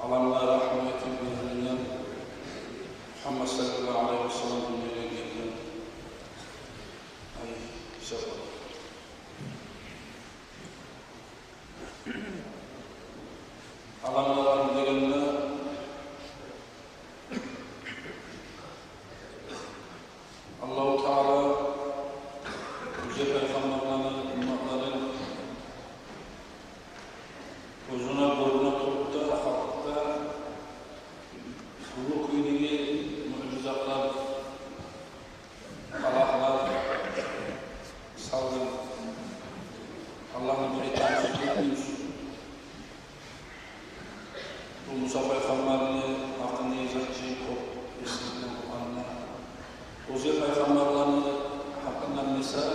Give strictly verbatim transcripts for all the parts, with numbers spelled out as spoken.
Аламгъа рагьмат этип йиберилген, Мугьаммат саллаллагьу алайгьи васаллам дюньягъа гелген ай гьисаплана. Аламгъа рагьмат дегенде, Аллагьу Таала оьзге пайхаммарланы умматларын гёзюне гёрюне туруп да, халкъгъа уллу кюйдеги муъжизатлар, алагьлар салгъан. Аллагьны бир этмеси, бир этмеси. Бу Муса пайхаммарны гьакъында эсгерилген кёп эсгерилген Къуранда. Оьзге пайхаммарланы гьакъында, мисал,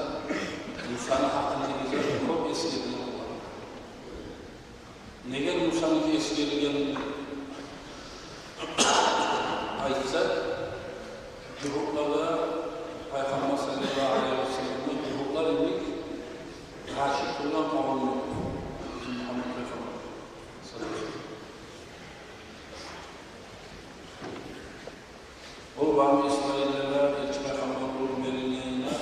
Мусаны гьакъында эсгерилген кёп эсгерилген Къуранда. Неге Мусаныки эсгерилгенин айтсакъ, жугьутлар да пайхаммар саллаллагьу алайгьи васалламгъа, жугьутлар йимик къаршы тургъан къавум, Мугьаммат пайхаммар саллаллагьу алайгьи васаллам. Ол Бану Исраиллеге элчи пайхаммар болуп берилгенине,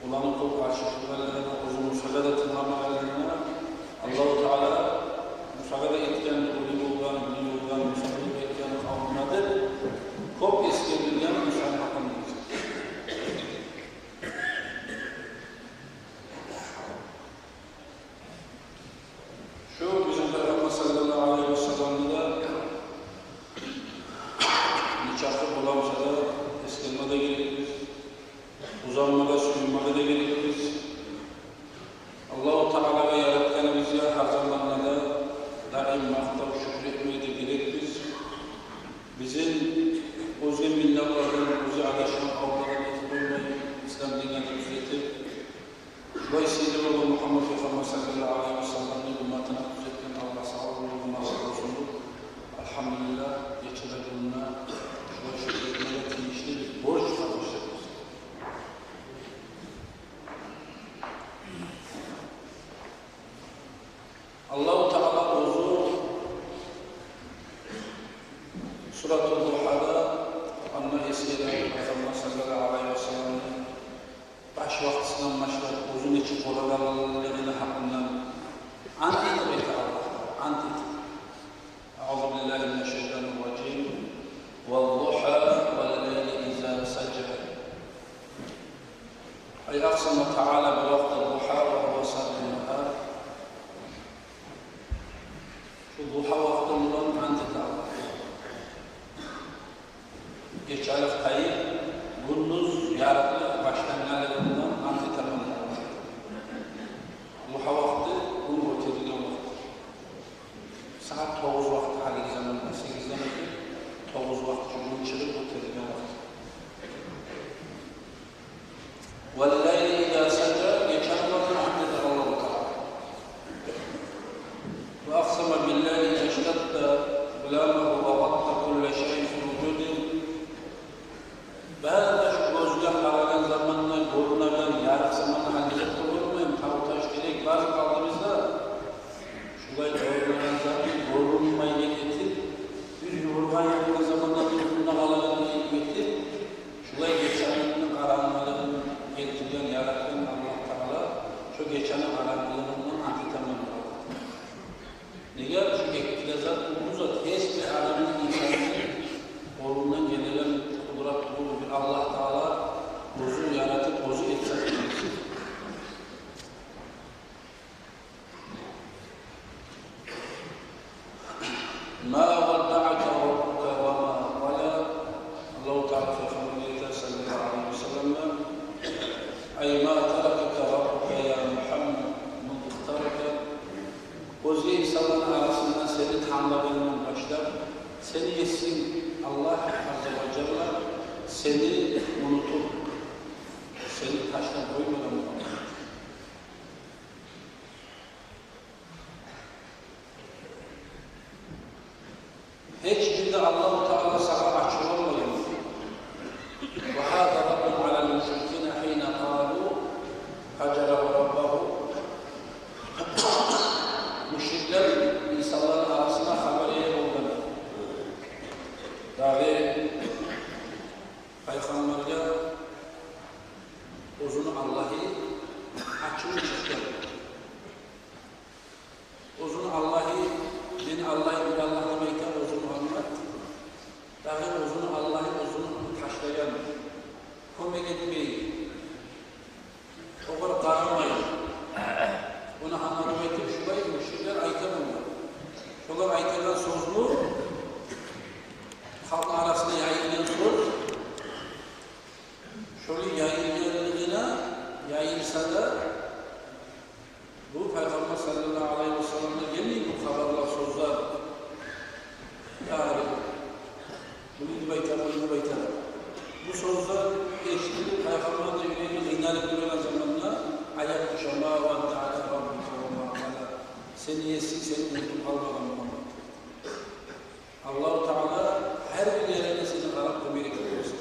оланы кёп къаршы тургъанларына, оьзю Мусагъа да тынгламагъанларына, Аллагьу Таала Мусагъа да этген, уллу болгъан, уллу болгъан Мусагъа да этген къавумланы кёп эсгерилген Мусаны гьакъында. Шу бизин Пайхаммар саллаллагьу алайгьи васалламны да нечакъы боламса да эсгерме де герекбиз, узанма да, сююнме де герекбиз. Аллагьу Таалагъа, яратгъаныбызгъа гьар заманда да даим макътав, шюкюр этме де герекбиз. Бизин оьзге миллетлерден, оьзге адашгъан къавумлардан этип къоймай, ислам динге де тюзетип, шулай сыйлы болгъан Мугьаммат Пайхаммар саллаллагьу алайгьи васалламны умматына тюзетген Аллагь сав болсун, разы болсун. Альгьамдулиллагь, гече де, гюн де шулай шюкюр этмеге тийишли бир борч, къардашлар. Аллагьу Таала оьзю Суратул Дугьада, Къуранда эсгерилген Пайхаммар саллаллагьу алайгьи васалламны баш вакътисинден башлап оьзю нечик къолагъанлыгъыны гьакъындан ант этип айта Аллагь, ант этип. أعوذ بالله من الشيطان الرجيم. والضحى والليل إذا سجى. أي أقسم تعالى بوقت الضحى وهو سر النهار. Шу дугьа вакъти булан ант этемен. Гечелик тайып, гюндюз ярыкълыкъ башлангъанлыгъындан ант этемен. Дугьа вакъти гюн гётерилген вакъти. Сагьат тогъуз вакъти, гьалиги заманда сегизден оьтюп, тогъуз вакъти гюн чыгъып гётерилген вакъти. والليل إذا سجى, гечени булан ант эте Аллагьу Таала. وأقسم بالليل إذا اشتد ظلامه وغطى كل شيء في وجوده. Бары да шу гёзге къарагъан заманда гёрюнеген ярыкъ заманда, гьали бизге гёрюнмейген тав, таш, терек бары къалды бизде. Шулай гёрюнеген затны гёрюнмейген этип, бир ювургъан ятгъан заманда бир уьстюнде къалагъандай этип, шулай гечени къарангылыгъын гелтирген, яратгъан Аллагь Таала, шо гечени къарангылыгъындан ант этемен деп айта. Неге? Шо эки де зат уллу зат, гьеч бир адамны, инсанны къолундан гелеген къудрат тюгюл, бир Аллагь Таала оьзю яратып, оьзю этсе. ما ودعك ربك وما قلى. Аллагьу Таала Пайхаммаргъа айта, саллаллагьу алайгьи васаллам: أي ما تركك ربك يا محمد منذ اختارك. Оьзге инсанланы арасындан сени танглагъандан башлап, сени Есинг Аллагь азза ва жалла сени унутуп, сени ташлап къоймагъан болгъан. Гьеч бир де Аллагьу Таала сагъа ачувланмагъан. وهذا رد على المشركين حين قالوا هجره ربه. Мушриклер инсанланы арасына хабар ие болгъан. Аллагь, бир Аллагь деп айта оьзю Мугьаммат. Дагъы оьзюню Аллагьы оьзюн ташлагъан, кёмек этмей, огъар къарамай, ону гьаман айтып, шулай мушриклер айта болгъан. Шолар айтагъан сёзню, халкъны арасында яйылгъан сёз, шолай яйылгъанлыгъына, яйылса да, бу Пайхаммар саллаллагьу алайгьи васалламдан гелмей бу хабарлар, сёзлер. Ягъни, муну деп айта, муну деп айта. Бу сёзлер эшитилип, Пайхаммарны юреги къыйналып турагъан заманда, аят тюше: «Ма ваддаъака раббука ва ма къала». Сени есинг сени унутуп къалмагъан, Мугьаммат. Аллагьу Таала гьар бир ерине сени къарап, кёмек этип турса.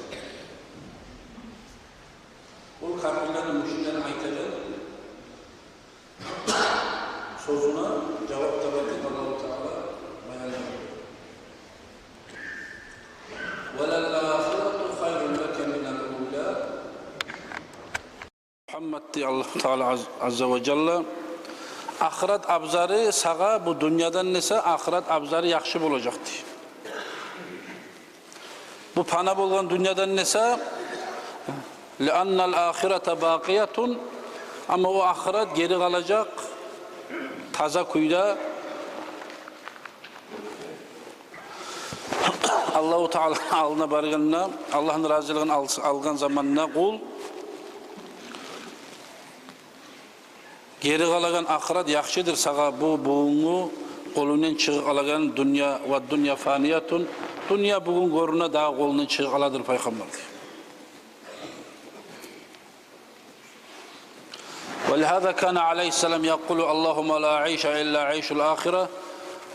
Ол капирлени, мушриклени айтагъан сёзюне жавап таба деп Аллагьу Таала баян эте: «Ва лал ахирату хайрун лака минал ула». Мугьаммат, дей Аллагьу Таала аз-, азза ва жалла, ахырат абзары сагъа бу дюньядан эсе ахырат абзары яхшы болажакъ, дей. Бу пана болгъан дюньядан эсе, «Лианнал ахирата бакъиятун», амма о ахырат гери къалажакъ таза кюйде. Аллагьу Таала алдына баргъанда, Аллагьны разилигин ал-, алгъан заманда къул гери къалагъан ахырат яхшыдыр сагъа бу бугюнгю къолунгдан чыгъып къалагъан дюнья, «ва ддунья фаниятун». Дюнья бугюн гёрюне, дагъы къолунгдан чыгъып къаладыр, Пайхаммар, дей. «Ва лигьаза кана алайгьиссалам якъулу: Аллагьумма ла айша илла айшул ахира».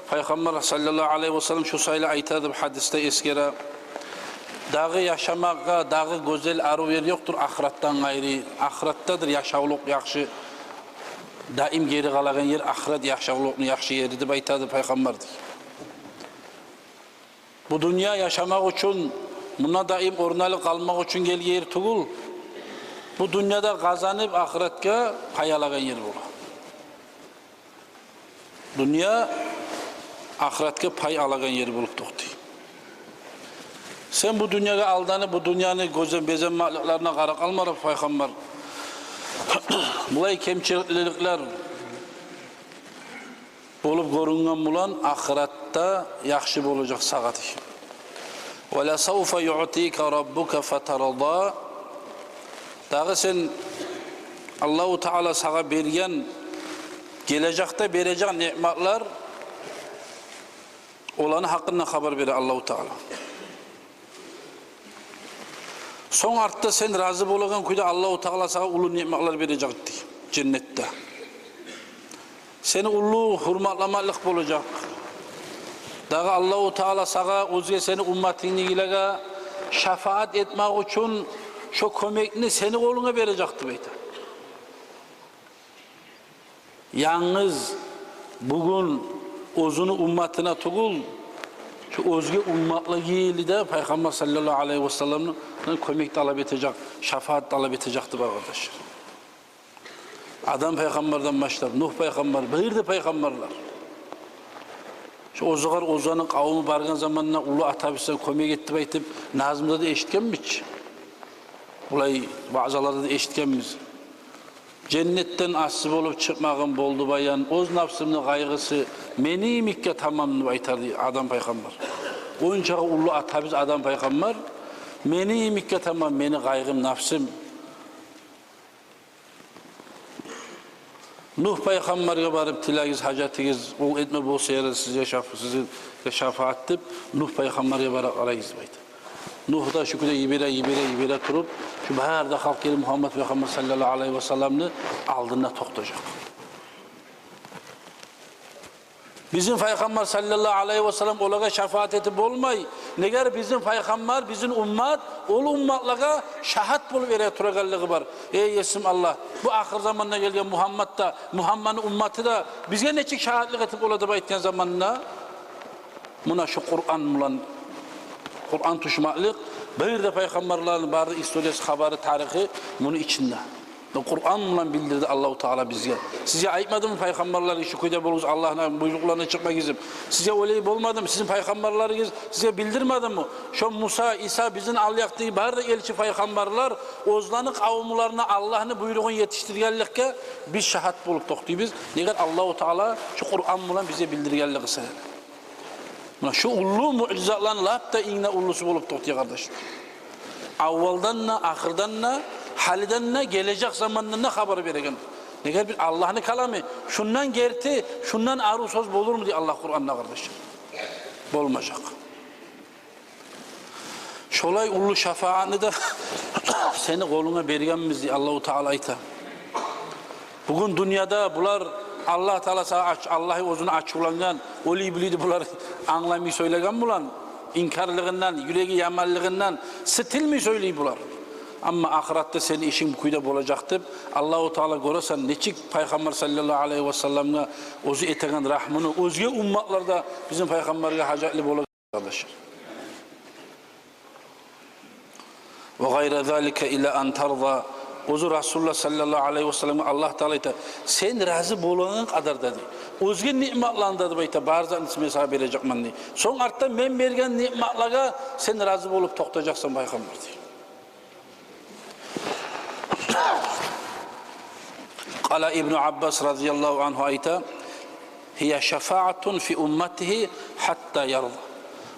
Пайхаммар саллаллагьу алайгьи васаллам шу саялы айта деп гьадисде эсгере: «Дагъы яшамагъа, дагъы гёзел, арив ер ёкъдур ахыратдан къайры. Ахыратдадыр яшавлукъ яхшы. Даим гери къалагъан ер ахырат яшавлукъну яхшы ери», – деп айтады Пайхаммар, дей. Бу дюнья яшамакъ учун, мунда даим орналып къалмакъ учун гелген ер тюгюл. Бу дюньяда къазанып, ахыратгъа пай алагъан ер бола. Дюнья ахыратгъа пай алагъан ер болуп токътай. Сен бу дюньягъа алданып, бу дюньяны гёзем-безенмекликлерине къарап къалма, Пайхаммар. Булай кемчиликлер болуп гёрюнген булан ахыратда яхшы болажакъ сагъа, дей. «Ва ласавфа юътика раббука фатарда». Дагъы сен, Аллагьу Таала сагъа берген, гележекде бережек ниъматлар, оланы гьакъында хабар бере Аллагьу Таала. Сонг артда сен рази болагъан кюйде Аллагьу Таала сагъа уллу ниъматлар бережек, дей, женнетде. Сени уллу гьюрметлемеклик болажакъ. Дагъы Аллагьу Таала сагъа, оьзге сени умматынгдагъылагъа шафаат этмек учун шо кёмекни сени къолунга бережек деп айта. Янгыз бугюн оьзюню умматына тюгюл, шо оьзге умматлагъа да Пайхаммар саллаллагьу алайгьи васалламдан кёмек талап этежек, шафаат талап этежек деп, къардашлар. Адам пайхаммардан башлап, Нугь пайхаммар, бир де пайхаммарлар. Шо оьзюгер оьзлени къавуму баргъан заманда уллу атабыздан кёмек эт деп айтып, назмуда да эшитгенбиз чи. Булай ваъзаларда да эшитгенбиз. Женнетден асси болуп чыкъмагъым болду баян, оьз напсымны къайгъысы мени йимикге тамам деп айтар дей Адам пайхаммар. Ончакъы уллу атабыз Адам пайхаммар, мени йимикге тамам, мени къайгъым напсым. Нугь пайхаммаргъа барып тилегиз гьажатыгъыз, ол этме болса ярай сизге шаф-, сизге шафаат деп, Нугь пайхаммаргъа барып къарайгъыз деп айта. Нугь да шу кюйде йибере, йибере, йибере туруп, шу бары да халкъ гелип Мугьаммат пайхаммар саллаллагьу алайгьи васалламны алдында токътажакъ. Бизин пайхаммар саллаллагьу алайгьи васаллам олагъа шафаат этип болмай. Негер бизин пайхаммар, бизин уммат, ол умматлагъа шагьат болуп эретурагъанлыгъы бар. Эй Есим Аллагь, бу ахыр заманда гелген Мугьаммат да, Мугьамматны умматы да бизге нечик шагьатлыкъ этип бола деп айтгъан заманда, муна шу Къуран булан, Къуран тюшмеклик, бир де пайхаммарланы бары историясы, хабары, тарихи муну ичинде. Къуран булан билдирди Аллагьу Таала бизге. Сизге айтмадымы пайхаммарлар иши кюйде болугъуз, Аллагьны буйрукъларына чыкъмагъыз деп? Сизге олай болмадымы? Сизин пайхаммарларыгъыз сизге билдирмедими? Шо Муса, Иса, бизин ал якъдагъы бары да элчи пайхаммарлар оьзлени къавумларына Аллагьны буйругъун етишдиргенликге биз шагьат болуп токътайбыз. Неге? Аллагьу Таала шо Къуран булан бизге билдиргенлиги себепли. Муна шу уллу муъжизатланы лап да инг де уллусу болуп токътай, къардашлар. Аввалдан да, ахырдан да, гьалиден де, гележек замандан да хабар береген. Неге? Бир Аллагьны каламы, шундан герти, шундан арив сёз болурму дей Аллагь Къуранда, къардашлар? Болмажакъ. Шолай уллу шафаатны да сени къолунга бергенбиз дей Аллагьу Таала, айта. Бугюн дюньяда булар, Аллагь Таала сагъа ач-, Аллагьы оьзюню ачувлангъан, олай-булай деп булар англамай сёйлеген булан, инкарлыгъындан, юреги яманлыгъындан сытылмай сёйлей булар. Амма ахыратда сени ишинг бу кюйде болажакъ деп, Аллагьу Таала, гёресен, нечик пайхаммар саллаллагьу алайгьи васалламгъа оьзю этеген рагьмуну, оьзге умматлар да бизин пайхаммаргъа гьажатлы бола, къардашлар. Ва гъайра залика ила ан тарда. Оьзю Расулуллагь саллаллагьу алайгьи васалламгъа Аллагь Таала айта: «Сен рази болагъан къадарда, – дей, – оьзге ниъматланы да, – деп айта, – бары затны мен сагъа бережекмен», – дей. «Сонг артда мен берген ниъматлагъа сен рази болуп токътажакъсан, пайхаммар», – дей. Къала Ибну Аббас разияллагьу ангьу, айта: «Гьия шафаатун фи умматигьи гьатта ярда».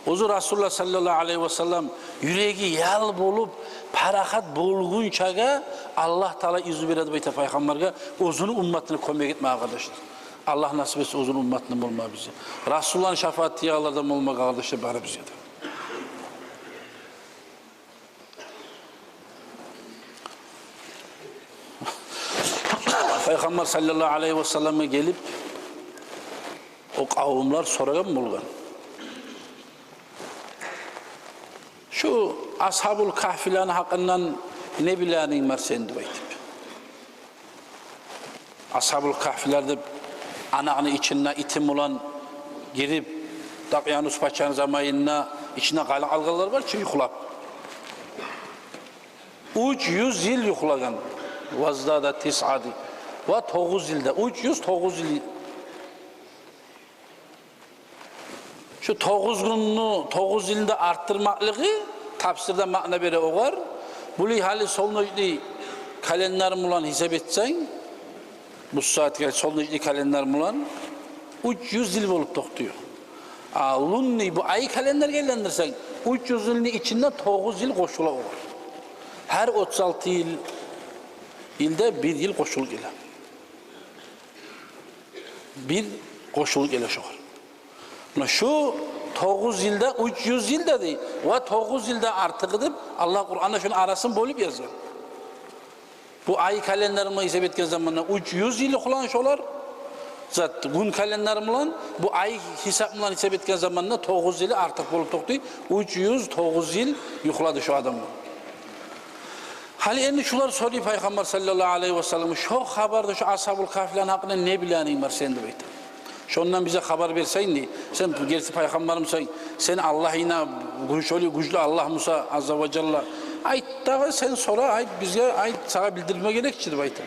Оьзю Расулуллагь саллаллагьу алайгьи васаллам юреги ял болуп, парахат болгъунчагъа Аллагь Таала изну береди, деп айта, пайхаммаргъа оьзюню умматына кёмек этмеге, къардашлар. Аллагь насип этсе оьзюню умматындан болмагъа бизге. Расулуллагьны шафааты тиегенлерден болмагъа, къардашлар, барыбызгъа да. Пайхаммар саллаллагьу алайгьи васалламгъа гелип, о къавумлар сорагъан болгъан: «Шу Асгьабул Кагьфиланы гьакъындан не билегенинг бар сени?» – деп айтып. Асгьабул Кагьфилер деп, анакъны ичинде итим булан гирип, Дакъиянус пачаны заманында ичинде къалып къалгъанлар бар чы юхлап. Уьч юз йыл юхлагъан. Ваздада тисъа дей. Ва тогъуз йыл да. Уьч юз тогъуз йыл. Шу тогъуз гюнню, тогъуз йылны да артдырмакълыгъы, тафсирде маъна бере огъар. Булай гьали солнечный календарь булан гьисап этсенг, бу сагьатгъы солнечный календарь булан уьч юз йыл болуп токътай. А лунный, бу ай календарьгъа айландырсанг, уьч юз йылны ичинде тогъуз йыл къошула огъар. Гьар отуз алты йыл, йылда бир йыл къошулуп геле. Бир къошулуп геле шогъар. Муна шу тогъуз йыл да, уьч юз йыл да дей, ва тогъуз йыл да артыгъы деп, Аллагь Къуранда шону арасын бёлюп язгъан. Бу ай календарь булан гьисап этген заманда уьч юз йыл юхлагъан шолар. Зат, гюн календарь булан, бу ай гьисап булан гьисап этген заманда тогъуз йыл артыкъ болуп токътай. Уьч юз тогъуз йыл юхлады шо адамлар. Гьали энди шулар сорай Пайхаммар саллаллагьу алайгьи васаллам: «Шо хабарда, шо Асгьабул Кагьфланы гьакъында не билегенинг бар сени?» – деп айта. «Шондан бизге хабар берсенг, – дей, – сен герти пайхаммармысан, сен Аллагьынг, гюч-, шолай гючлю Аллагьмысан, азза ва жалла. Айт дагъы, сен сора, айт бизге, айт, сагъа билдирме герек чи», – деп айта.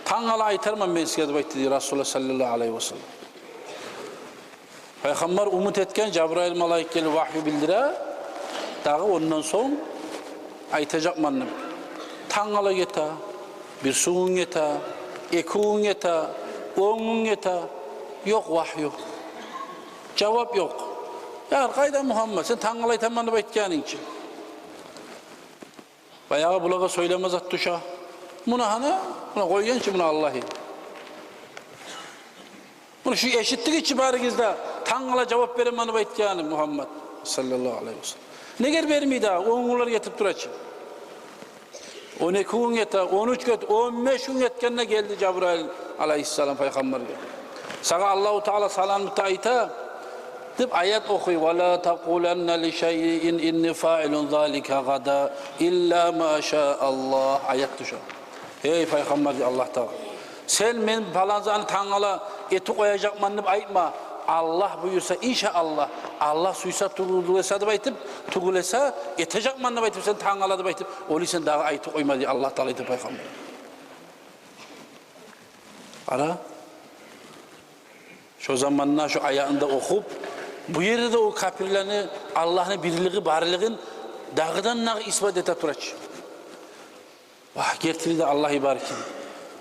«Тангала айтарман мен сизге», – деп айтды дей Расулуллагь саллаллагьу алайгьи васаллам. Пайхаммар умут этген, Жабрайыл малайик гелип вагью билдире, дагъы ондан сонг айтажакъман деп. Тангала гете, бирсигюн гете, экигюн гете, он гюн гете, ёкъ вагью. Жавап ёкъ. «Я къайда, Мугьаммад, сен тангала айтаман деп айтгъанынг чы?» Баягъы булагъа сёйлеме зат тюше. Муна гьана, муна къойгъан чы муна Аллагьы. Муна шу эшитдигиз чи барыгъыз да, тангала жавап беремен деп айтгъаны Мугьаммад саллаллагьу алайгьи васаллам. Неге бермей дагъы? Он гюнлер гетип тура чы. Он эки гюн гете, он уьч гете, он беш гюн гетгенде гелди Жабрайыл алайгьиссалам пайхаммаргъа. «Сагъа Аллагьу Таала саламны да айта», – деп аят охуй: «Ва ла такъуланна ли шайин инни фаилун залика гъадан илла ма ша Аллагь», – аят тюше. «Гьей пайхаммар, – дей Аллагь Таала, – сен мен палан затны тангала этип къояжакъман деп айтма. Аллагь буюрса, иншааллагь, Аллагь сюйсе тюгюл эсе деп айтып, тюгюл эсе, этежекмен деп айтып, сен тангала деп айтып, олай сен дагъы айтып къойма», – дей Аллагь Таала, айта пайхаммар. Къара, шо заманда шо аятны да охуп, бу ерде де о капирлени Аллагьны бирлиги, барлыгъын дагъыдан-дагъы исбат эте тура чы. Вагь, гертилей де Аллагь йиберген.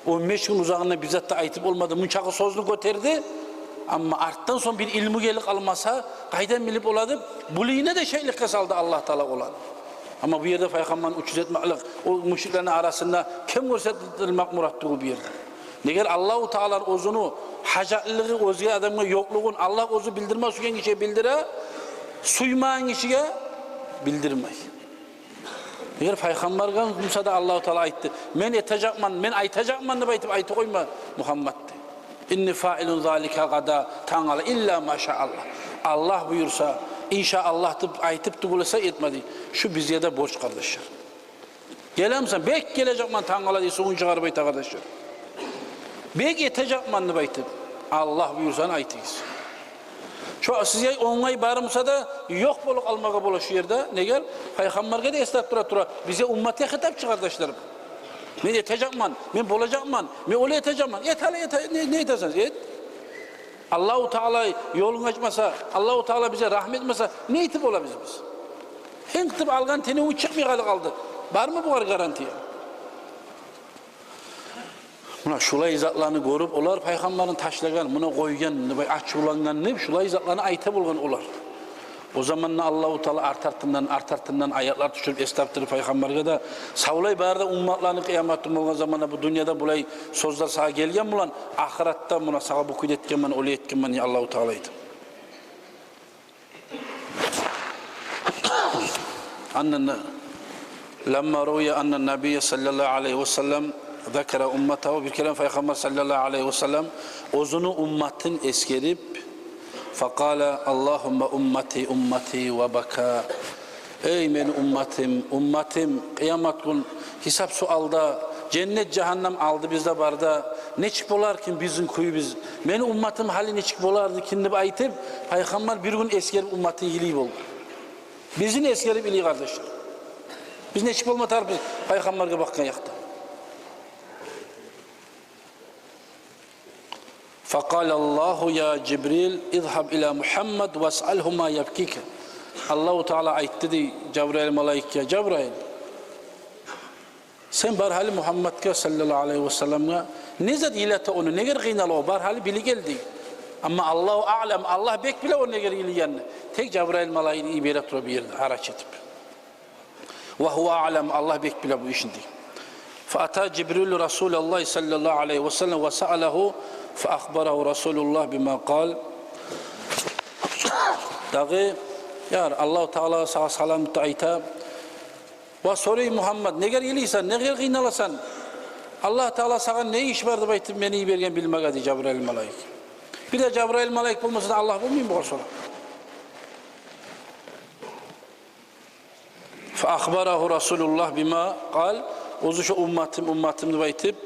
Он беш гюн узагъында бир зат да айтып болмады. Мунчакъы сёзню гётерди. Амма артдан сонг бир илму гелип къалмаса, къайдан билип бола деп, булайына да шекликге салды Аллагь Таала оланы. Амма бу ерде пайхаммарны учуз этмеклик, о мушриклени арасында ким гёрсетилмек мурат тюгюл бу ерде. Негер Аллагьу Таала оьзюню гьажатлылыгъы, оьзге адамгъа ёкълугъун Аллагь оьзю билдирме сюйген гишиге билдире, сюймеген гишиге билдирмей. Эгер пайхаммаргъа буса да Аллагьу Таала айтды: «Мен этежекмен, мен айтажакъман», — деп айтып, айта къойма Мугьаммад дей. «Инни фаилун залика гъадан», тангала, «илла ма ша Аллагь». Аллагь буюрса, иншааллагь деп айтып тюгюл эсе этмеди. Шу бизге де борч, къардашлар. Гелемисен? «Бек гележекмен тангала», — дей, сувун чыгъарып айта, къардашлар. «Бек этежекмен», — деп айтып, Аллагь буюрса, айтыгъыз. Шо сизге онгай бармаса да, ёкъ болуп къалмагъа бола шу ерде. Негер? Пайхаммаргъа да эслеп тура-тура, бизге, умматгъа хитап чы, къардашларым. «Мен этежекмен, мен болажакъман, мен олай этежекмен». Эт гьали, эт, не, не этесен, эт. Аллагьу Таала ёлун ачмаса, Аллагьу Таала бизге рагьму этмесе, не этип болабыз биз? Гьынкъ этип алгъан теневюнг чыкъмай гьали къалды. Бармы бугъар гарантия? Муна шулай затланы гёрюп, олар пайхаммарны ташлагъан, муна къойгъан, ачувлангъан деп, шулай затланы айта болгъан олар. О заманда Аллагьу Таала арт-артындан, арт-артындан аятлар тюшюрюп, эслеп туруп пайхаммаргъа да: «Савлай бары да умматланы къыямат гюн болгъан заманда бу дюньяда булай сёзлер сагъа гелген булан, ахыратда муна сагъа бу кюйде этгенмен, олай этгенмен», — дей Аллагьу Таала айтып. Анна, ламма рувия анна набийя саллаллагьу алайгьи ва саллам закара умматагьу, бир керен пайхаммар саллаллагьу алайгьи ва саллам оьзюню умматын эсгерип, факъала: «Аллагьумма уммати, уммати», ва бака. «Эй мени умматым, умматым, къыямат гюн гьисап-суалда, женнет-жагьаннам алдыбызда бар да, нечик болар экен бизин кююбюз? Мени умматым гьали нечик болар экен?» — деп айтып, пайхаммар бир гюн эсгерип умматын йылай болгъан. Бизин эсгерип йылай, къардашлар. Биз нечик болма тарыкъбыз пайхаммаргъа бакъгъан якъда? Факъала Аллагьу: «Я Жибрил, изгьаб ила Мугьаммад васъалгьу ма ябкика». Аллагьу Таала айтды дей Жабрайыл малайикге: «Жабрайыл, сен бар гьали Мугьаммадгъа саллаллагьу алайгьи ва салламгъа, не зат йылата ону, негер къыйнала о, бар гьали билип гел», — дей. Амма Аллагьу аълам, Аллагь бек биле о негер йылайгъанны. Тек Жабрайыл малайикни йибере тура бу ерде, арач этип. «Ва гьува аълам», Аллагь бек биле бу ишни дей. Фаата Жибрилу Расулаллагьи саллаллагьу алайгьи ва саллам ва саалагьу фаахбарагьу Расулуллагь бима къал. Дагъы, я Аллагьу Таала сагъа салам да айта. Ва сорай: «Мугьаммад, негер йылайсан, негер къыйналасан? Аллагь Таала сагъа не иш бар деп айтып мени йиберген билмеге?» — дей Жабрайыл малайик. Бир де Жабрайыл малайик болмаса да Аллагь болмаймы бугъар сорап? Фаахбарагьу Расулуллагь бима къал. Оьзю шо «умматым, умматым» деп айтып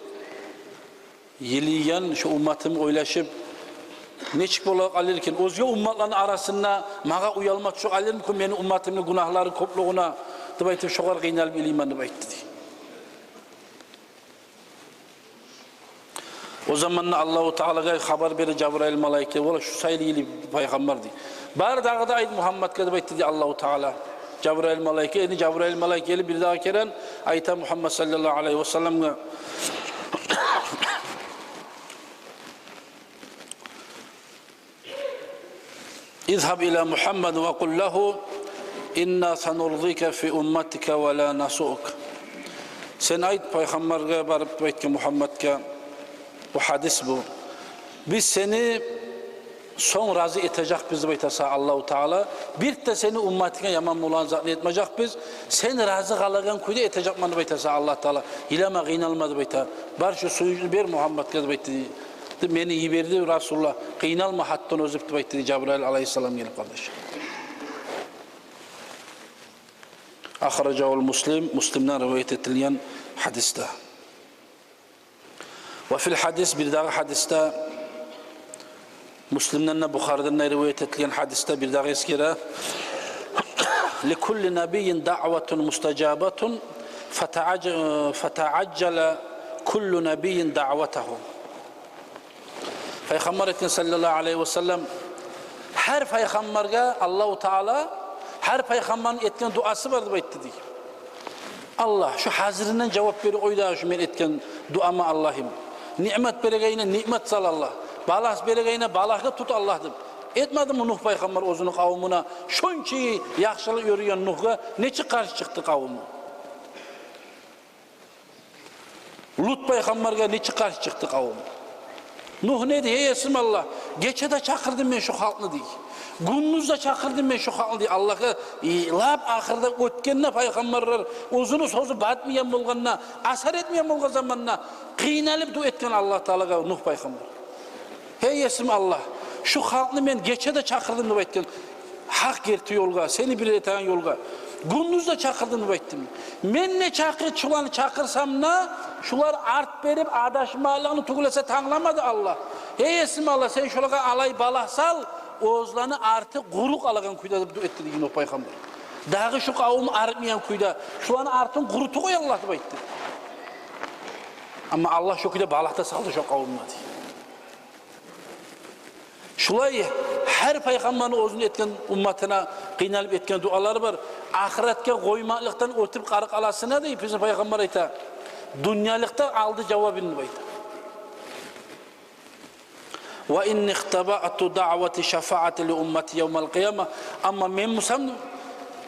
йылайгъан, шо умматым ойлашып, нечик бола къалыр экен, оьзге умматланы арасында магъа уялма тюше къалырмы экен мени умматымны гюнагьлары кёплюгюне деп айтып, шогъар къыйналып йылайман деп айтды дей. О заманда Аллагьу Таалагъа хабар бере Жабрайыл малайикге: «Валлагь, шу сайлы йылай пайхаммар», — дей. «Бар дагъы да айт Мугьаммадгъа», — деп айтды дей Аллагьу Таала Жабрайыл малайикге. Энни Жабрайыл малайик гелип бир дагъы керен айта Мугьаммад саллаллагьу алайгьи ва салламгъа: «Изгьаб ила Мугьаммад ва къул лагьу инна санурдика фи умматика ва ла насуук». Сен айт пайхаммаргъа барып, деп айтгъан Мугьаммадгъа, бу гьадис бу: «Биз сени сонг рази этежекбиз, — деп айта, — сагъа Аллагьу Таала, бир де сени умматынга яман болагъан затны этмежекбиз, сен рази къалагъан кюйде этежекмен, — деп айта, — сагъа Аллагьу Таала. Йылама, къыйналма, — деп айта. — Бар, шу сююнчню бер Мугьаммадгъа, — деп айтды, — деп мени йиберди Расулуллагь, къыйналма гьатта ону оьзю», — деп айтды дей Жабрайыл алайгьиссалам гелип, къардаш. Ахражагьу Муслим, Муслимден риваят этилген гьадисде. Ва фил гьадис, бир дагъы гьадисде, Муслимден де, Бухариден де риваят этилген гьадисде бир дагъы эсгере: «Ликулли набиййин даъватун мустажабатун, фатаъаж-, фатаъажжала куллу набиййин даъватагьу». Пайхаммар айтгъан, саллаллагьу алайгьи ва саллам: «Гьар пайхаммаргъа Аллагьу Таала, гьар пайхаммарны этген дуасы бар», — деп айтды дей. «Аллагь, шу гьазиринден жавап берип къой дагъы шу мен этген дуама, Аллагьым. Ниъмат берегенине ниъмат сал, Аллагь. Балагь берегенине балагьгъа тут, Аллагь», — деп. Этмедими Нугь пайхаммар оьзюню къавумуна шонча яхшылыкъ юрюген Нугьгъа нечик къаршы чыкъды къавуму? Лут пайхаммаргъа нечик къаршы чыкъды къавуму? Нугь не дей: «Гьей Есим Аллагь, гече де чакъырдым мен шу халкъны, — дей. — Гюндюз де чакъырдым мен шу халкъны», — дей. Аллагьгъа, э, лап ахырда, оьтгенде пайхаммарлар, оьзюню сёзю батмайгъан болгъанда, асар этмейген болгъан заманда къыйналып дуа этген Аллагь Таалагъа Нугь пайхаммар. «Гьей Есим Аллагь, шу халкъны мен гече де чакъырдым, — деп айтгъан, — гьакъ герти ёлгъа, сени бир этеген ёлгъа. Гюндюз де чакъырдым, — деп айтды. — Мен нечакъы шуланы чакъырсам да, шулар арт берип адашмакълыгъын тюгюл эсе тангламады, Аллагь. Гьей Есим Аллагь, сен шолагъа алай балагь сал, оьзлени арты къуру къалагъан кюйде», — деп дуа этди дей Нугь пайхаммар. «Дагъы шу къавум арытмайгъан кюйде, шуланы артын къурутуп къой, Аллагь», — деп айтды. Амма Аллагь шо кюйде балагь да салды шо къавумгъа дей. Шулай гьар пайхаммарны оьзюню этген, умматына къыйналып этген дуалары бар. Ахыратгъа къоймакълыкъдан оьтюп къаркъаласына дей, бизин пайхаммар айта, дюньялыкъда алды жавабын деп айта. «Ва инни ихтабаъту даъвати шафаъати ли уммати явмал къияма». Амма мен бусам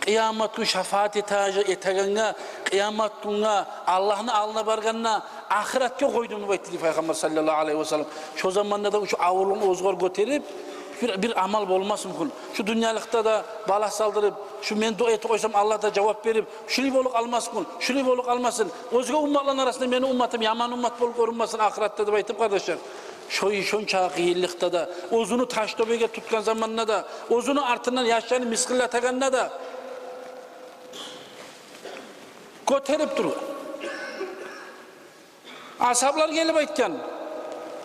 къыямат гюн шафаат этежек, этегенге, къыямат гюнге Аллагьны алдына баргъанда ахыратгъа къойдум деп айтды дей пайхаммар, саллаллагьу алайгьи ва саллам. Шо заманда да шу авурлугъун оьзюгер гётерип, бир, бир амал болмасмы экен? Шу дюньялыкъда да балагь салдырып, шу мен дуа этип къойсам, Аллагь да жавап берип, шулай болуп къалмасмы экен, шулай болуп къалмасын, оьзге умматланы арасында мени умматым яман уммат болуп гёрюнмесин ахыратда деп айтып, къардашлар. Шо шонча къыйынлыкъда да, оьзюню таш тёбеге тутгъан заманда да, оьзюню артындан яшланы мысгъыллатагъанда да гётерип тургъан. Асгьаблар гелип айтгъан: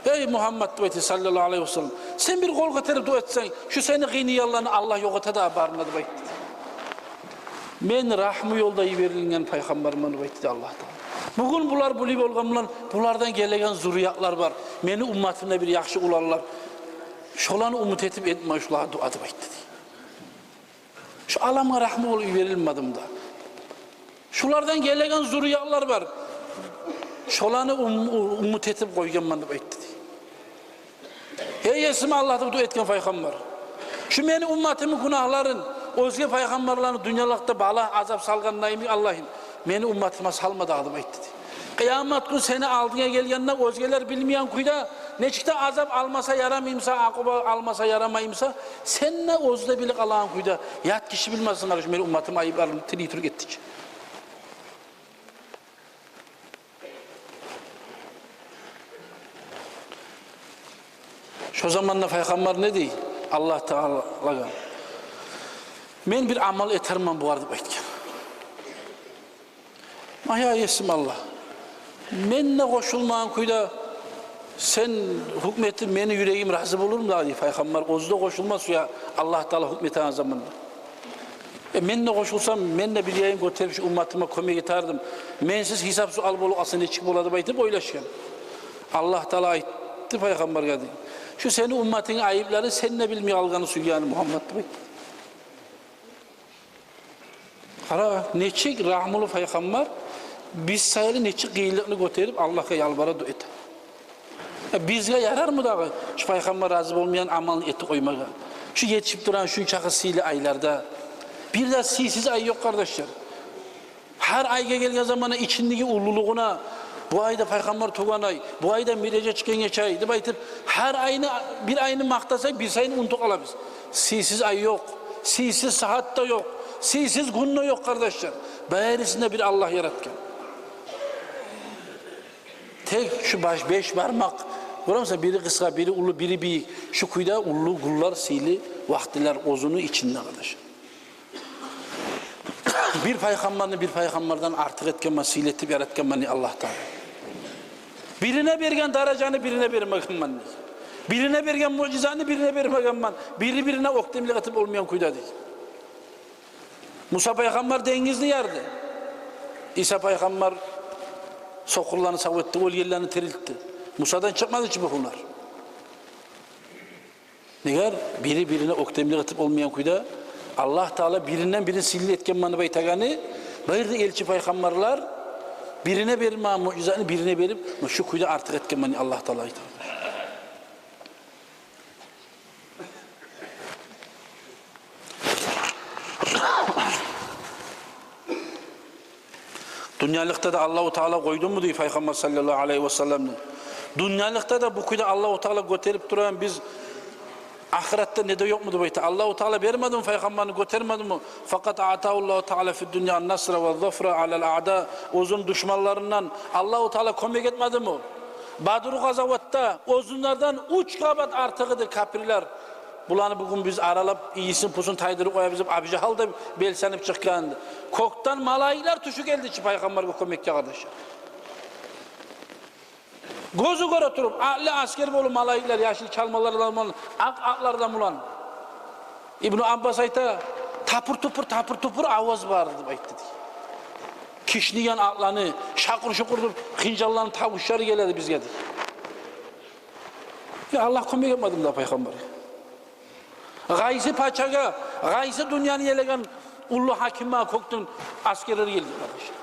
«Гьей Мугьаммад, — деп айтды, саллаллагьу алайгьи ва саллам, — сен бир къол гётерип дуа этсенг, шу сени къыйнайгъанланы Аллагь ёкъ эте дагъы барына», — деп айтды. «Мен рагьму ёлда йиберилген пайхаммарман», — деп айтды Аллагь Таала. «Бугюн булар булай болгъан булан, булардан гелеген зурриятлар бар. Мени умматымда бир яхшы уланлар. Шоланы умут этип этме шулагъа дуа», — деп айтды дей. «Шу аламгъа рагьму болуп йиберилмедим да. Шулардан гелеген зурриятлар бар. Шоланы ум-, умут этип къойгъанман», — деп айтды дей. «Гьей Есим Аллагь, — деп дуа этген пайхаммар, — шу мени умматымны гюнагьларын, оьзге пайхаммарланы дюньялыкъда балагь, азап салгъандай йимик, Аллагьым, мени умматыма салма дагъы», — деп айтды дей. «Къыямат гюн сени алдынга гелгенде, оьзгелер билмейген кюйде, нечик де азап алмаса ярамаймыса, акъуба алмаса ярамаймыса, сен де, оьзю де билип къалагъан кюйде, ят гиши билмесин, къардашы, мени умматым айыпларын тилей туруп гетди чи». Шо заманда пайхаммар не дей Аллагь Таалагъа? «Мен бир амал этермен бугъар», — деп айтгъан. «Ма, я Есим Аллагь, мен де къошулмагъан кюйде сен гьукму этип, мени юрегим рази болурму дагъы?» — дей пайхаммар. Оьзю де къошулмас, я Аллагь Таала гьукму этеген заманда. «Э, мен де къошулсам, мен де бир яйын гётерип шу умматыма кёмек этер эдим. Менсиз гьисап-суал болуп къалса, нечик бола?» — деп айтып ойлашгъан. Аллагь Таала айтды пайхаммаргъа дей: «Шу сени умматынгны айыпларын сен де билмей къалгъанны сюе, я Мугьаммад», — деп айтды. Къара, нечик рагьмулу пайхаммар, биз саялы нечик къыйынлыкъны гётерип, Аллагьгъа ялбара, дуа эте. Э, бизге ярармы дагъы шу пайхаммар рази болмайгъан амалны этип къоймагъа? Шу етишип турагъан шунчакъы сыйлы айларда. Бир де сыйсыз ай ёкъ, къардашлар. Гьар айгъа гелген заманда ичиндеги уллулугъуна, бу айда пайхаммар тувгъан ай, бу айда миъражгъа чыкъгъан гече ай деп айтып, гьар айны, бир айны макътасакъ, бир сайын унутуп къалабыз. Сыйсыз ай ёкъ, сыйсыз сагьат да ёкъ, сыйсыз гюн де ёкъ, къардашлар. Барысын да бир Аллагь яратгъан. Тек шу баш, беш бармакъ, гёремисен, бири къысгъа, бири уллу, бири бийик. Шу кюйде уллу гюнлер, сыйлы вакътилер оьзюню ичинде, къардаш. Бир пайхаммарны бир пайхаммардан артыкъ этгенмен, сыйлы этип яратгъанман дей Аллагь Таала. Бирине берген даражаны бирине бермегенмен дей. Бирине берген муъжизаны бирине бермегенмен. Бири-бирине оьктемлик этип болмайгъан кюйде дей. Муса пайхаммар денгизни ярды. Иса пайхаммар сокъурланы сав этди, оьлгенлени тирилтди. Мусадан чыкъмады чы бу гьунар. Негер бири-бирине оьктемлик этип болмайгъан кюйде, Аллагь Таала биринден бирин сыйлы этгенмен деп айтагъаны, бары да элчи пайхаммарлар бирине бермеген муъжизаны бирине берип, шу кюйде артыкъ этгенмен Аллагь Таала айта. Дюньялыкъда да Аллагьу Таала къойдуму дей Пайхаммар саллаллагьу алайгьи васалламны. Дюньялыкъда да бу кюйде Аллагьу Таала гётерип турагъан биз ахыратда не де ёкъму деп айта. Аллагьу Таала бермедими Пайхаммарны, гётермедими? Факъат атагьу Аллагьу Таала фид дунья ан-насра ва зафра алал аъда. Оьзюню душманларындан Аллагьу Таала кёмек этмедими? Бадру къазаватда оьзюнлерден уьч къабат артыкъ эди капирлер. Буланы бугюн биз аралап, ийисин-пусун тайдырып къоябыз деп, Абу Жагьал да белсенип чыкъгъан эди. Кёкден малайиклер тюшюп гелди чи Пайхаммаргъа кёмекге, къардашлар. Гёзю гёре туруп, атли асгер болуп малайиклер, яшыл чалмалар булан, акъ атлар булан. Ибну Аббас айта, тапыр-тупур, тапыр-тупур аваз бар эди деп айтды дей. Кишнийген атланы, шакъыр-шукъур туруп, хынжалланы тавушлары геле эди бизге дей. Я Аллагь кёмек этмедими дагъы Пайхаммаргъа? Къайсы пачагъа, къайсы дюньяны елеген уллу гьакимге кёкден асгерлер гелди, къардашлар?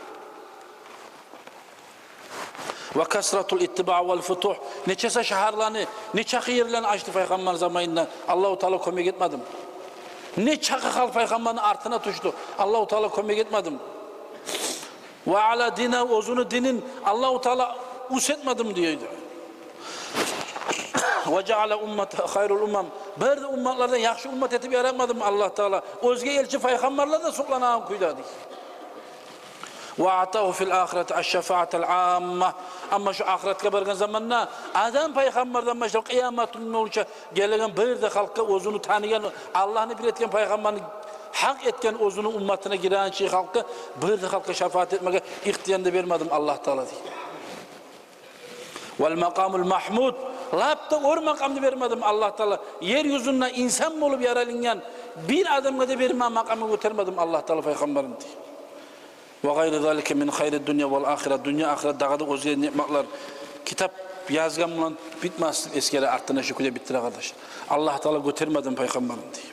Ва касратул иттибаъ вал футугь. Нечесе шагьарланы, нечакъы ерлени ачды Пайхаммар заманында. Аллагьу Таала кёмек этмедими? Нечакъы халкъ Пайхаммарны артына тюшдю. Аллагьу Таала кёмек этмедими? Ва ала динагьу, оьзюню динин Аллагьу Таала уьст этмедими дей. Ва жаъала умматагьу хайрал умам. Бары да умматлардан яхшы уммат этип яратмадымы Аллагь Таала? Оьзге элчи пайхаммарлар да сукъланагъан кюйде дей. Ва атагьу фил ахирати аш-шафаатал амма. Амма шу ахыратгъа баргъан заманда Адам пайхаммардан башлап къыямат гюнге болгъунча гелеген бары да халкъгъа, оьзюню таныгъан, Аллагьны бир этген, пайхаммарны гьакъ этген, оьзюню умматына гиреген чи халкъгъа, бары да халкъгъа шафаат этмеге ихтиярны да бермедими Аллагь Таала дей. Вал макъамул магьмуд. Лап да оьр макъамны бермедими Аллагь Таала? Ер юзюнде инсан болуп яралынгъан бир адамгъа да бермеген макъамгъа гётермедими Аллагь Таала пайхаммарны дей. Ва гъайри залика мин хайрид дунья вал ахира. Дюнья, ахырат, дагъы да оьзге ниъматлар. Китап язгъан булан битмес, эсгере артына шу кюйде битдире, къардаш. Аллагь Таала гётермедими пайхаммарны дей.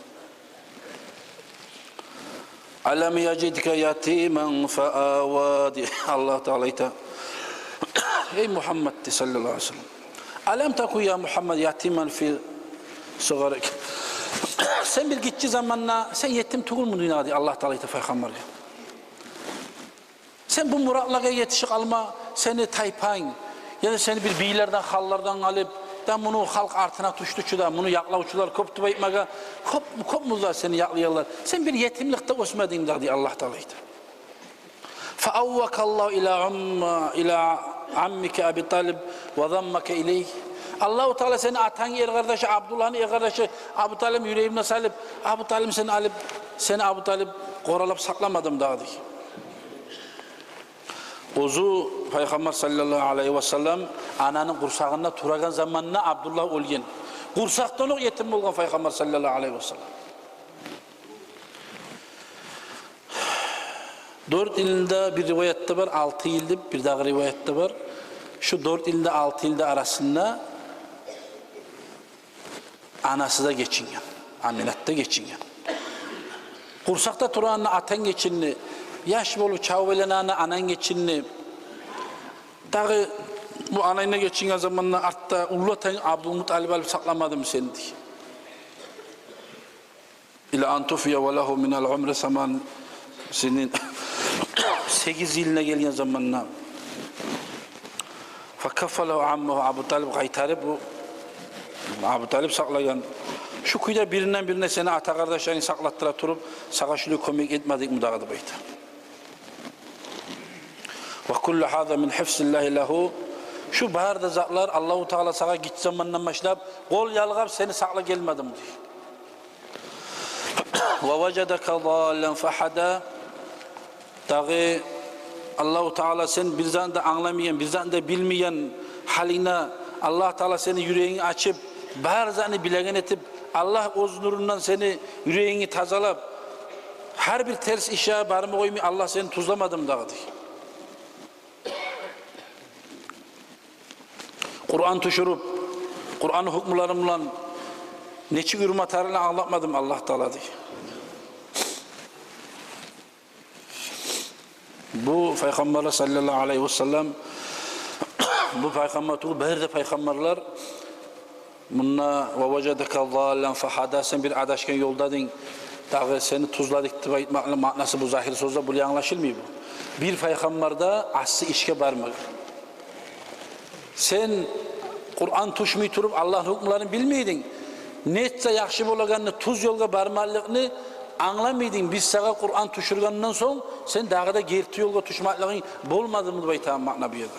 Алам яжидка ятиман фа ава, дей. Аллагь Таала айта: «Эй Мугьаммад, — дей, саллаллагьу алайгьи ва саллам, — алам такун, я Мугьаммад, ятиман фи сигъарик». Сен бир гиччи заманда сен етим тюгюлмюдюнг дагъы, дей Аллагь Таала айта пайхаммаргъа. Сен бу муратлагъа етишип къалма, сени тайпанг, яда сени бир бийлерден, ханлардан къалып, да муну халкъ артына тюшдю чю да, муну якълавчулар кёп деп айтмагъа, кёп, кёпмю да сени якълайгъанлар. Сен бир етимликде оьсмединг дагъы, дей Аллагь Таала айта. Фа аввакаллагьу ила амма, ила аммика Аби Талиб ва заммака илайгь. Аллагьу Таала сени атангны эр къардашы, Абдуллагьны эр къардашы Абу Талибни юрегине салып, Абу Талибни сени алып, сени Абу Талиб къоралап сакъламадымы дагъы, дей. Оьзю пайхаммар саллаллагьу алайгьи ва саллам ананы къурсагъында турагъан заманда Абдуллагь оьлген. Къурсакъдан окъ етим болгъан пайхаммар саллаллагьу алайгьи ва саллам. Дёрт йылында бир риваятда бар, алты йыл деп бир дагъы риваятда бар. Шу дёрт йылында, алты йылда арасында анасы да гечинген, Аминат да гечинген. Къурсакъда турагъанда атанг гечинди, яш болуп чавуп айланагъанда ананг гечинди. Дагъы бу ананг да гечинген заманда артда уллу атанг Абдулмуталип алып сакъламадымы сени, дей. Ила ан туфия ва лагьу минал умри саман синин. Сегиз йылына гелген заманда. Факафалагьу аммугьу, Абу Талиб къайтарып, бу Абу Талиб сакълагъан. Шу кюйде биринден бирине сени ата къардашларынг сакълаттыра туруп, сагъа шулай кёмек этмедикми дагъы деп айта. Ва куллу гьаза мин гьифзиллагьи лагьу. Шу бары да затлар Аллагьу Таала сагъа гиччи замандан башлап къол ялгъап сени сакълап гелмедими, дей. Ва важадака даллан фагьада. Дагъы Аллагьу Таала сен бир затны да англамайгъан, бир затны да билмейген гьалингде Аллагь Таала сени юрегингни ачып, бары затны билеген этип, Аллагь оьз нурундан сени юрегингни тазалап, гьар бир терс ишге барма къоймай Аллагь сени тюзлемедими дагъы, дей. Къуран тюшюрюп, Къуран гьукмулары булан Нечик уьрматарына англатмадым Аллагь Таала дей. Бу пайхаммарлар саллаллагьу алайгьи васаллам, бу пайхаммар тюгюл, бары да пайхаммарлар мунда «ва важадака заллан фагьада», сен бир адашгъан ёлда эдинг, дагъы сени тюзледик деп айтмакъны маънасы бу загьир сёзде булай англашылмай бу. Бир пайхаммар да асси ишге бармагъан. Сен Къуран тюшмей туруп Аллагьны гьукмуларын билмей эдинг. Нетсе яхшы болагъанны, тюз ёлгъа бармакълыкъны англамай эдинг. Биз сагъа Къуран тюшюргенден сонг, сен дагъы да герти ёлгъа тюшмеклигинг болмадымы деп айтагъан маъна бу ерде.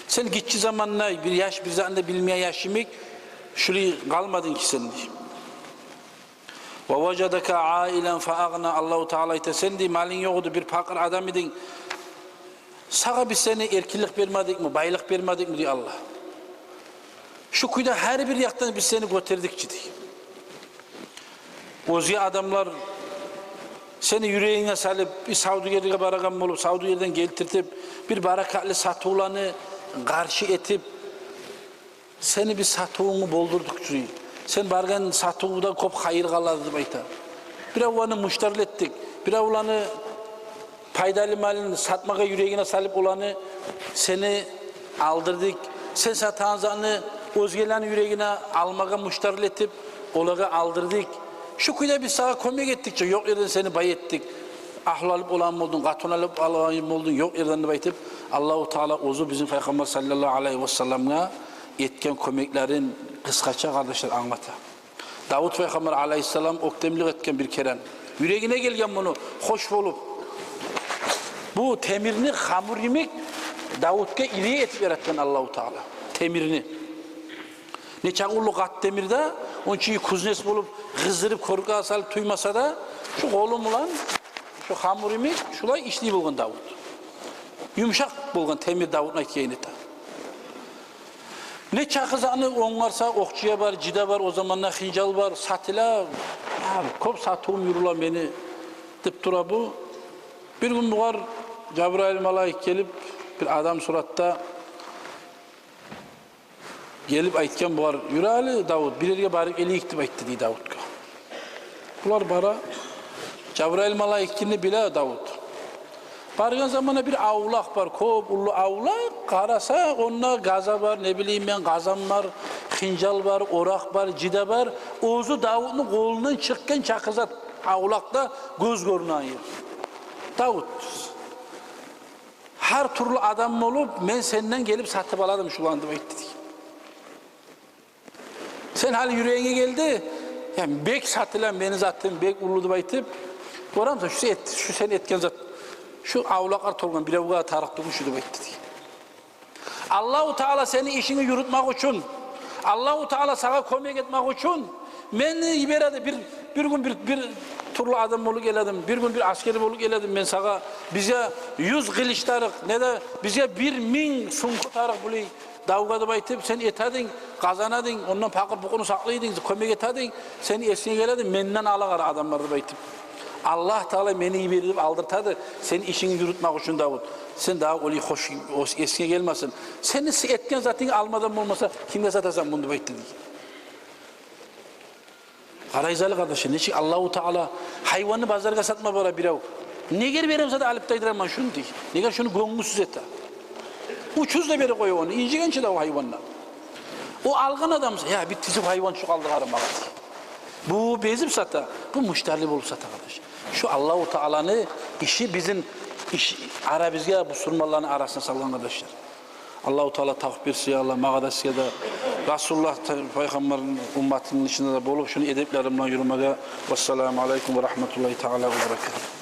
Сен гиччи заманда бир яш, бир затны да билмейген яш йимик, шулай къалмадынг чы сен дей. «Ва важадака аилан фа агъна», Аллагьу Таала айта, сен дей, малынг ёкъ эди, бир пакъыр адам эдинг. Сагъа биз сени эркинлик бермедикми, байлыкъ бермедикми дей Аллагь. Шу кюйде гьар бир якъдан биз сени гётердик чи дей. Оьзге адамлар сени юрегинге салып, бир савдюгерликге барагъан болуп, савдюгерден гелтиртип, бир баракатлы сатывланы къаршы этип, сени бир сатывунгну болдурдукъ чу дей. Сен баргъан сатывда кёп хайыр къалады деп айта. Биревлени муштарлы этдик, биревлени пайдалы малын сатмагъа юрегине салып, оланы сени алдырдыкъ. Сен сатагъан затны оьзгелени юрегине алмагъа муштарлы этип, олагъа алдырдыкъ. Шу кюйде биз сагъа кёмек этдик чи, ёкъ ерден сени бай этдик. Агьлю алып болагъан болдунг, къатын алып болагъан болдунг ёкъ ерден деп айтып, Аллагьу Таала оьзю бизин пайхаммар саллаллагьу алайгьи васалламгъа этген кёмеклерин къысгъача, къардашлар, англата. Давут пайхаммар алайгьиссалам оьктемлик этген бир керен. Юрегине гелген муну, хош болуп. Бу темирни хамур йимик Давутгъа илей этип яратгъан Аллагьу Таала. Темирни. Нечакъы уллу къатты темир де, ону ичине кузнец болуп, къыздырып, коркъа салып тюймесе де, шу къолу булан, шу хамур йимик, шулай ишлей болгъан Давут. Юмшакъ болгъан темир Давутну айтгъанын эте. Нечакъы затны онгарса, окъчия бар, жида бар, о заманда хынжал бар, сатыла, я, кёп сатывум юрюле мени деп тура бу. Бир гюн бугъар Жабрайыл малайик гелип, бир адам суратда гелип айтгъан бугъар: «Юр гьали, Давут, бир ерге барып гелейик», – деп айтды дей Давутгъа. Булар бара. Жабрайыл малайикни биле Давут. Баргъан заманда бир авлакъ бар, кёп уллу авлакъ. Къараса, онда газа бар, не билейим мен, къазан бар, хынжал бар, оракъ бар, жида бар. Оьзю Давутну къолундан чыкъгъан чакъы зат авлакъда гёз гёрюнеген ер. «Давут, гьар тюрлю адам болуп, мен сенден гелип сатып аладым шуланы», – деп айтды дей. «Сен гьали юрегинге гелди, я, бек сатыла мени затым, бек уллу деп айтып, гёремисен, шу эт-, шу сен этген зат, шу авлакълар толгъан биревге тарыкъ тюгюл шу», – деп айтды дей. Аллагьу Таала сени ишингни юрютмек учун, Аллагьу Таала сагъа кёмек этмек учун мени йибереди. Бир, бир гюн бир, бир тюрлю адам болуп геледим, бир гюн бир асгер болуп геледим мен сагъа. Бизге юз къылыч тарыкъ, не де бизге бир минг сумка тарыкъ булай давгъа деп айтып, сен этединг, къазанадынг, ондан пакъыр-пукъурну сакълайдынг, кёмек этединг, сени эсинге геледи, менден ала къара адамлар деп айтып. Аллагь Таала мени йиберди деп алдыртады сени ишингни юрютмек учун, Давут. Сен дагъы олай хош, о эсинге гелмесин. Сени с-, этген затынгны алмадан болмаса, кимге сатасан муну деп айтды дей. Къарайгъыз гьали, къардашлар, нечик Аллагьу Таала гьайванны базаргъа сатма бара бирев. Негер беремсе де алып тайдыраман шуну дей. Негер шуну гёнгюсюз эте. Учуз да берип къоя ону, инжигенчи де о гьайвандан. О алгъан адам: «Я, бир тизип гьайванчыкъ алды къара магъа», – дей. Бу безип сата, бу муштарлы болуп сата, къардаш. Шу Аллагьу Тааланы иши бизин иш, арабызгъа, бусурманланы арасына салгъан, къардашлар. Аллагьу Таала тавпикъ берсин, я Аллагь, магъа да, сизге де, Расулуллагь та-, пайхаммарны умматыны ичинде де болуп, шуну эдеплери булан юрюмеге. Вассаламу алайкум ва рагьматуллагьи таала ва баракатугь.